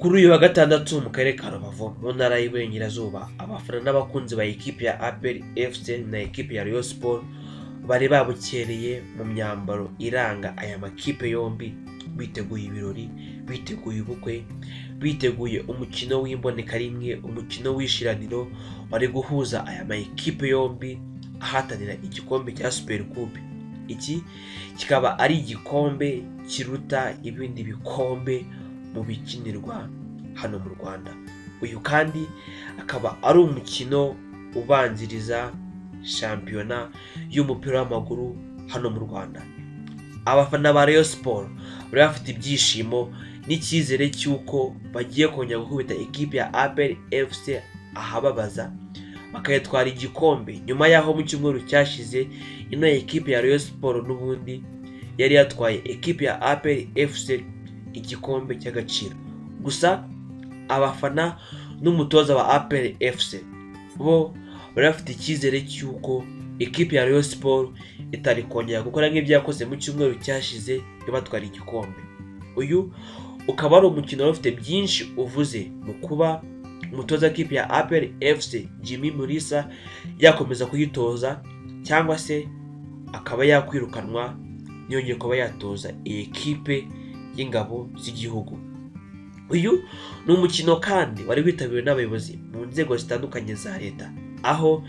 Kuri uyu wa gatandatu mu karere ka Rubavu mu ntara y'Iburengerazuba, abafana n'abakunzi ba ekipe ya APR FC na ekipe ya Rayon Sports bari babukereye mu myambaro iranga aya makipe yombi, biteguye ibirori, biteguye ubukwe, biteguye umukino w'imbonekarimwe, umukino w'ishiraniro wari guhuza aya makipe yombi ahatanira igikombe cya Super Coupe. Iki kikaba ari igikombe kiruta ibindi bikombe mu bikinirwa hano mu Rwanda. Uyu kandi akaba ari umukino ubanziriza shampiyona y'umupira w'amaguru hano mu Rwanda. Abafana ba Rayon Sports bari bafite ibyishimo n'icyizere cy'uko bagiye kongera gukubita ekipe ya APR FC ahababaza, bakayitwara igikombe nyuma y'aho mu cyumweru cyashize ino ekipe ya Rayon Sports n'ubundi yari yatwaye ekipe ya APR FC igikombe cy'agaciro. Gusa abafana n'umutoza wa APR FC bo bari bafite icyizere cy'uko ekipe ya Rayon Sports itari kongera gukora nk'ibyo yakoze mu cyumweru cyashize ibatwara igikombe. Uyu ukaba ari umukino wari ufite byinshi uvuze mu kuba umutoza w'ikipe ya APR FC Jimmy Mulisa yakomeza kuyitoza cyangwa se akaba yakwirukanwa ntiyongere kuba yatoza iyi kipe y'ingabo z'igihugu. Uyu ni umukino kandi wari witabiriwe n'abayobozi mu nzego zitandukanye za leta, aho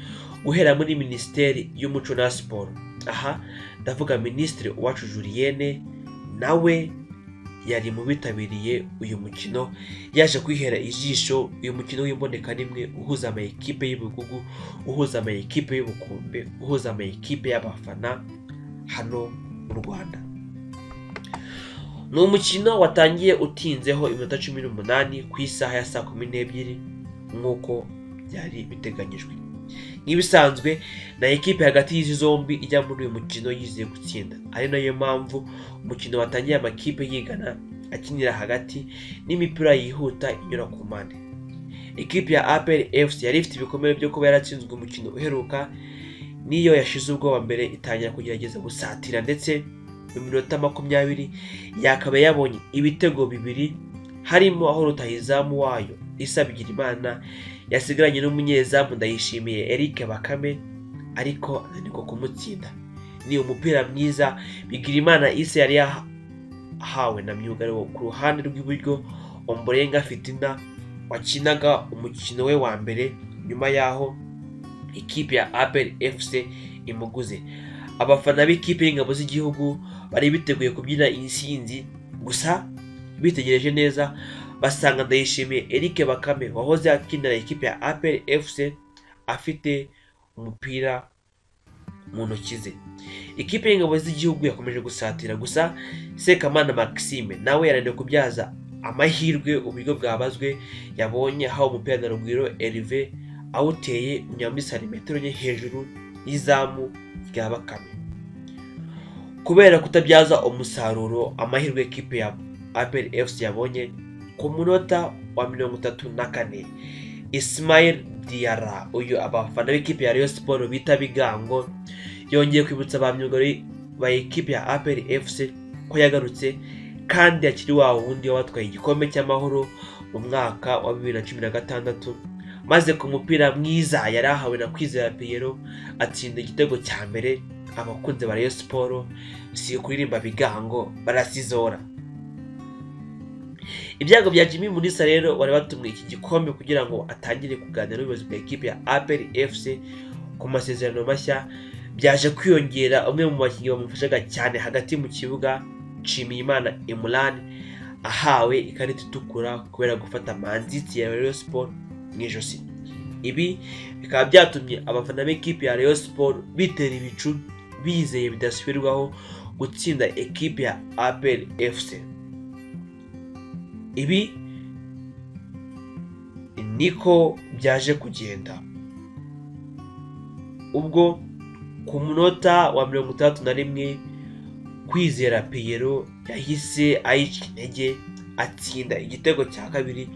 guhera muri Minisiteri y'Umuco na Siporo, aha ndavuga Minisitiri Uwacu Julienne, nawe yari mu bitabiriye uyu mukino, yaje kwihera ijisho uyu mukino w'imbonekarimwe uhuza amakipe y'ibigugu, uhuza amakipe y'ubukombe, uhuza amakipe y'abafana hano mu Rwanda. Ni umukino watangiye utinzeho iminota 18 ku isaha ya saa 12 nk'uko byari biteganyijwe. Nk'ibisanzwe na ekipe hagati y'izi zombi ijya muri uyu mukino yizeye gutsinda, ari nayo mpamvu umukino watangiye amakipe yigana akinira hagati n'imipira yihuta inyura ku mpande. Ekipe ya APR FC yari ifite ibikomere byo kuba yaratsinzwe umukino uheruka, niyo yashize ubwoba mbere itangira kugerageza gusatira, ndetse mu minota 20 yakaba yabonye ibitego bibiri, harimo aho rutahizamu wayo Issa Bigirimana yasigaranye n'umunyezamu Ndayishimiye Eric Bakame, ariko ananirwa kumutsinda. Ni umupira mwiza Bigirimana Issa yari yahawe na myugariro ku ruhande rw'iburyo Ombolenga Fitina wakinaga umukino we wa mbere nyuma y'aho ikipe ya APR FC imuguze. Abafana b'ikipe y'ingabo z'igihugu bari biteguye kubyina insinzi, gusa bitegereje neza basanga Ndayishimiye Eric Bakame wahoze akinira ikipe ya APR FC afite umupira mu ntoki ze. Ikipe y'ingabo z'igihugu yakomeje gusatira, gusa Sekamana Maxime nawe yananiwe kubyaza amahirwe uburyo bwabazwe yabonye aho umupira na Rugwiro Herve awuteye unyura muri santimetero nke hejuru y'izamu rya Bakame. Kubera kutabyaza umusaruro amahirwe ekipe ya APR FC yabonye, ku munota wa 34 Ismail Diarra, uyu abafana b'ikipe ya Rayon Sports bita Bigango, yongeye kwibutsa ba myugariro ba ekipe ya APR FC ko yagarutse kandi akiri wa wundi wabatwaye igikombe cy'amahoro mu mwaka wa 2016, maze ku mupira mwiza yari ahawe na Kwizera Pierrot atsinda igitego cya mbere. Abakunzi ba Rayon Sports si kuririmba Bigango barasizora. Ibyago bya Jimmy Mulisa rero wari batumwe iki gikombe kugira ngo atangire kuganira n'ubuyobozi bwa ekipe ya APR FC ku masezerano mashya, byaje kwiyongera umwe mu bakinnyi bamufashaga cyane hagati mu kibuga Nshimiyimana Imran ahawe ikarita itukura kubera gufata manzitsi ya Rayon Sports mu ijosi. Ibi bikaba byatumye abafana b'ikipe ya Rayon Sports bitera ibicu bizeye bidasubirwaho gutsinda ekipe ya APR FC. Ibi niko byaje kugenda ubwo ku munota wa 61 Kwizera Pierrot yahise ayica intege atsinda igitego cya kabiri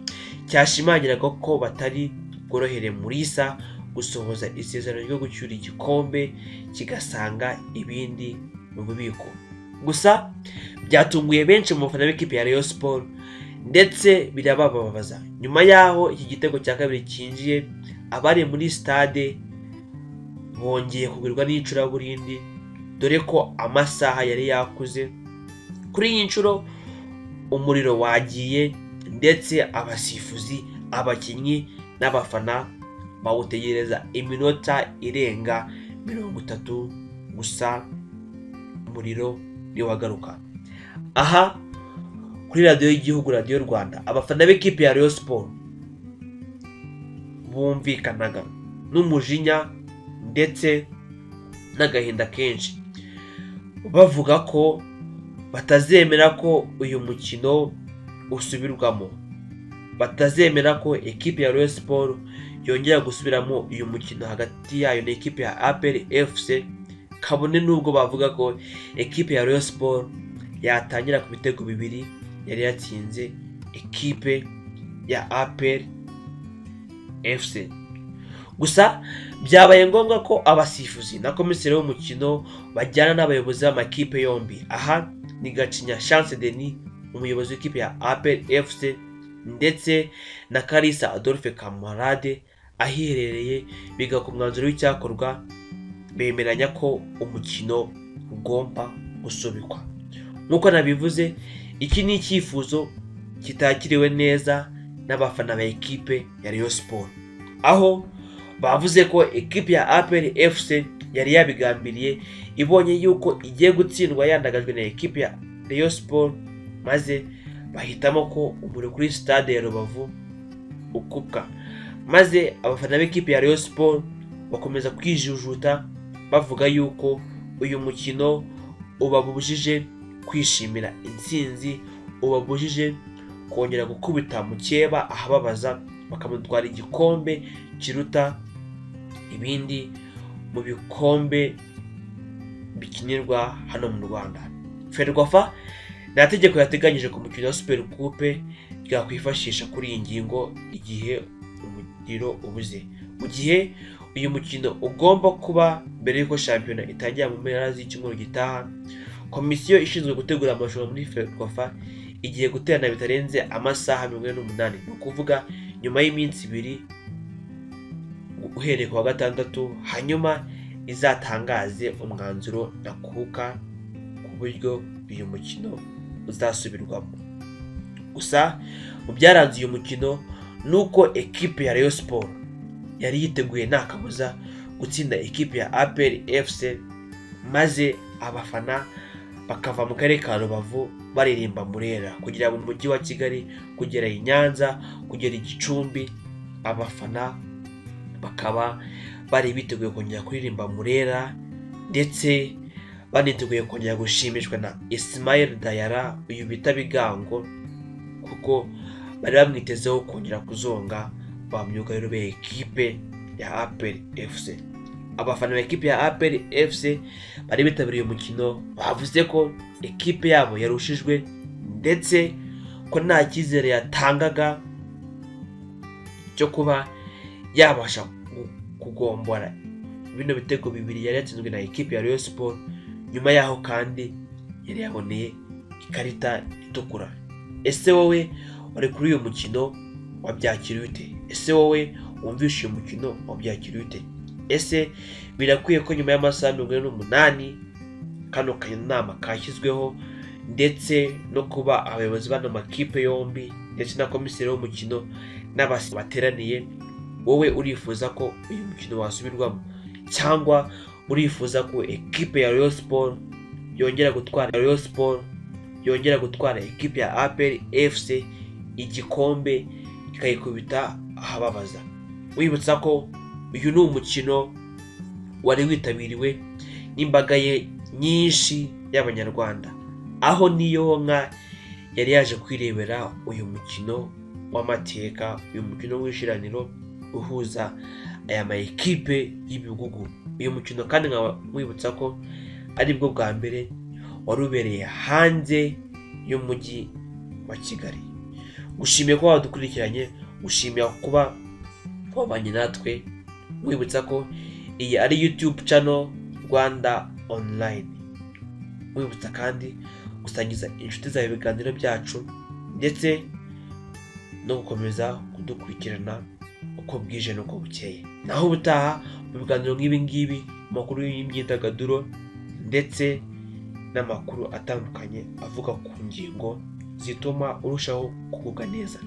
cyashimangiraga ko batari bworohere Mulisa gusohoza isezerano ryo gucyura igikombe kigasanga ibindi mu bubiko. Gusa byatunguye benshi mu bafana b'ikipe ya Rayon Sports ndetse birabababaza. Nyuma yaho iki gitego cya kabiri cyinjiye, abari muri stade bongeye kugurwa n'icuraburindi, dore ko amasaha yari yakuze. Kuri iyi nshuro umuriro wagiye, ndetse abasifuzi, abakinnyi n'abafana bawutegereza iminota irenga 30 gusa, umuriro ntiwagaruka. Aha kuri radiyo y'igihugu, Radiyo Rwanda, abafana b'ikipe ya Rayon Sports bumvikanaga n'umujinya ndetse n'agahinda kenshi, bavuga ko batazemera ko uyu mukino usubirwamo, batazemera ko ekipe ya Rayon Sports yongera gusubiramo uyu mukino hagati yayo na ekipe ya APR FC, kabone nubwo bavuga ko ekipe ya Rayon Sports yatangira ku bitego 2 yari yatsinze ekipe ya APR FC. Gusa byabaye ngombwa ko abasifuzi na komiseri w'umukino bajyana n'abayobozi b'amakipe yombi. Aha ni Gacinya Chance Denis, umuyobozi w'ikipe ya APR FC, ndetse na Kalisa Adolphe Kamarade ahiherereye, biga ku mwanzuro w'icyakorwa, bemeranya ko umukino ugomba gusubikwa. Nk'uko nabivuze, iki ni icyifuzo kitakiriwe neza n'abafana ba ekipe ya Rayon Sports, aho bavuze ko ekipe ya APR FC yari yabigambiriye, ibonye yuko igiye gutsindwa yandagajwe na ekipe ya Rayon Sports, maze bahitamo ko umuriro kuri stade ya Rubavu ukupwa. Maze abafana b'ikipe ya Rayon Sports bakomeza kwijujuta, bavuga yuko uyu mukino ubabujije kwishimira intsinzi, ubabujije kongera gukubita mukeba ahababaza, bakamutwara igikombe kiruta ibindi mu bikombe bikinirwa hano mu Rwanda. Ferwafa nta tegeko yateganyije ku mukino wa Super Coupe ryakwifashisha kuri iyi ngingo igihe umuriro ubuze, mu gihe uyu mukino ugomba kuba mbere y'uko shampiyona itangira mu mpera z'icyumweru gitaha. Komisiyo ishinzwe gutegura amarushanwa muri Ferwafa igiye guterana bitarenze amasaha 48, ni ukuvuga nyuma y'iminsi 2 uhereye ku wa gatandatu, hanyuma izatangaze umwanzuro nakuka ku buryo uyu mukino uzasubirwamo. Gusa mu byaranze uyu mukino ni uko ekipe ya Rayon Sports yari yiteguye nta kabuza gutsinda ekipe ya APR FC, maze abafana bakava mu karere ka Rubavu baririmba Murera, kugera mu mujyi wa Kigali, kugera i Nyanza, kugera i Gicumbi, abafana bakaba bari biteguye kongera kuririmba Murera, ndetse baniteguye kongera gushimishwa na Ismail Dayara, uyu bita Bigango, kuko bari bamwitezeho kongera kuzonga ba myugariro be ekipe ya APR FC. Abafana ba ekipe ya APR FC bari bitabiriye umukino bavuze ko ekipe yabo yarushijwe, ndetse ko nta cyizere yatangaga cyo kuba yabasha kugombora bino bitego 2 yari yatsinzwe na ekipe ya Rayon Sports. Nyuma yaho kandi yari yaboneye ikarita itukura. Ese wowe wari kuri uyu mukino wabyakiriye ute? Ese wowe wumvishe uyu mukino wabyakiriye ute? Ese birakwiye ko nyuma y'amasaha 48 kano kanama kashyizweho, ndetse no kuba abayobozi bano makipe yombi ndetse na komiseri w'umukino n'abasi bateraniye, wowe urifuza ko uyu mukino wasubirwamo, cyangwa urifuza ko ekipe ya Rayon Sports yongera gutwara Rayon Sports yongera gutwara ekipe ya APR FC igikombe ikayikubita ahababaza? Wibutsa ko uyu ni umukino wari witabiriwe n'imbaga ye nyinshi y'Abanyarwanda, aho niyo nka yari yaje kwirebera uyu mukino w'amateka, uyu mukino w'ishiraniro uhuza aya ma ekipe y'ibihugu. Uyu mukino kandi nkaba mwibutsa ko aribwo bwa mbere wari ubereye hanze y'umujyi wa Kigali. Gushimiye kuba wadukurikiranye, gushimiye kuba wabanye natwe, mwibutsa ko iyi ari YouTube channel Rwanda Online. Mwibutsa kandi gusangiza inshuti zawe ibiganiro byacu, ndetse no gukomeza kudukurikirana uko bwije n'uko bukeye. Naho ubutaha mu biganiro nk'ibi ngibi, amakuru y'imyidagaduro ndetse n'amakuru atandukanye avuga ku ngingo zituma urushaho kugubwa neza.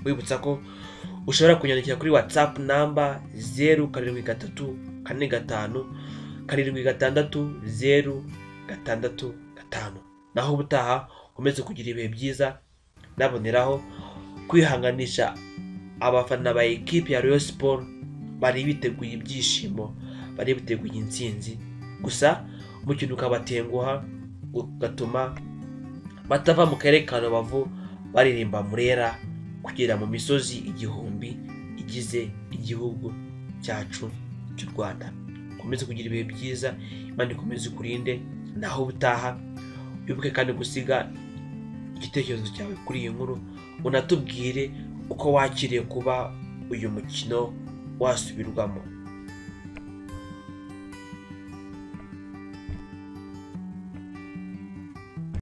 Wibutsa ko ushobora kunyandikira kuri WhatsApp namba 073 45 76 065. Naho ubutaha ukomeze kugira ibihe byiza. Naboneraho kwihanganisha abafana ba ekipe ya Rayon Sport bari biteguye ibyishimo, bari biteguye intsinzi, gusa umukino ukabatenguha ugatuma batava mu karere ka Rubavu baririmba Murera kugera mu misozi igihumbi igize igihugu cyacu cy'u Rwanda. Ukomeze kugira ibihe byiza, Imana ikomeze ikurinde. Naho ubutaha wibuke kandi gusiga igitekerezo cyawe kuri iyi nkuru, unatubwire uko wakiriye kuba uyu mukino wasubirwamo.